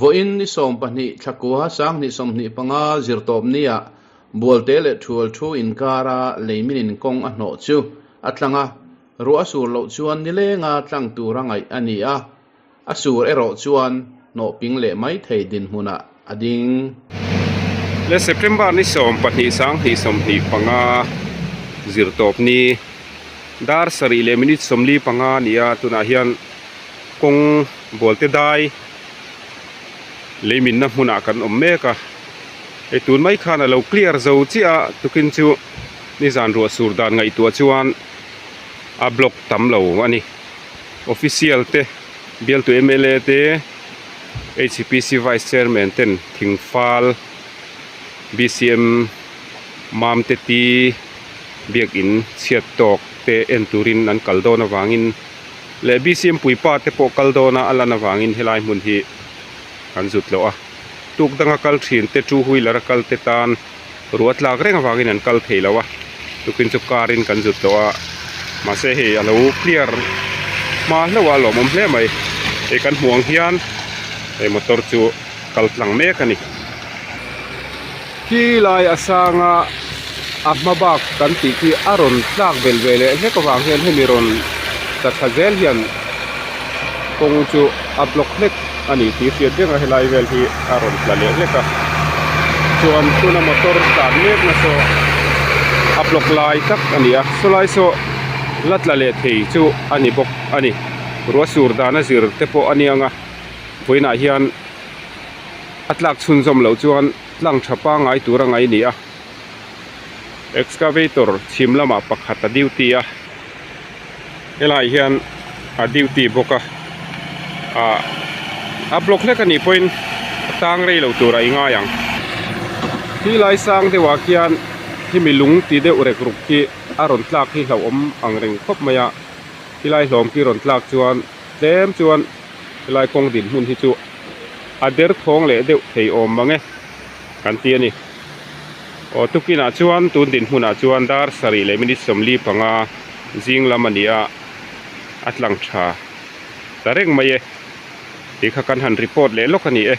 Vawiin ni 12 thlakua 2025 zirtawp nia Bualte leh Thual thu inkara leiminin kawng a hnawh chu a tlang a, ruah a sur loh chuan nilenga tlang tura ngaih a ni a, a sur erawh chuan hnawh ping leh mai thei dinhmunah a ding. Le September ni 12 2025 zirtawp ni dar sarih leh minute 45 a ni a, tunah hian kawng Bualte dai leiminna hmunah kan awm mek a. Hei tun mai khan a lo clear zo chiah a, tukin chu nizan ruah sur dan ngaihtuah chuan a block tam lo a ni. Official te, bialtu mla te, HPC Vice Chairman ten Thingfal, BCM Mamte Ti biakin chhiat tawk te en turin an kal dawn avangin leh BCM puipa te pawh kal dawna a lan avangin helai hmun hi an zut loh a. Tuk danga kal thin te two wheeler a kal te tan ruah tlak reng avangin an kal thei lo a, tukin chu car in kan zut tawh a, mahse hei a lo clear hma hlauh a lawmawm hle mai, hei kan hmuh ang hian hei motor chu kal tlang mek a ni. Khi lai a sanga a hma bak kan tih khi a rawn tlak belh ve leh hlek avang hian hemi rawn tla thla zel hian kawng chu a block hlek a ni tih hriat reng a helai vel hi a rawn tla leh hlek a chuan tuna motor tlan mek na saw a block lai tak a ni a sawlai saw la tla leh thei chu a ni bawk a ni ruah sur dan a zir te pawh a niang a vawiinah hian a tlak chhunzawm loh chuan tlang tha pangngai tur a ngaih a ni a excavator chhim lamah pakhat a duty a helaiah hian a duty bawk a ah a block hlek anih pawhin a tang rei lo turah i ngai ang khi lai sang deuh ah khian khimi lung ti deuh rek ruk khi a rawn tlak hi hlauhawm ang reng khawp mai a khilai hlawm khi rawn tlak chuan tlem chuan helai kawng dinhmun hi chu a derthawng leh deuh thei awm mang e kan ti a ni. Aw tukinah chuan tun dinhmunah chuan dar sarih leh minute 45 zing lam a ni a, a tlang tha ta reng mai e tih kha kan han report leh lawk a ni e.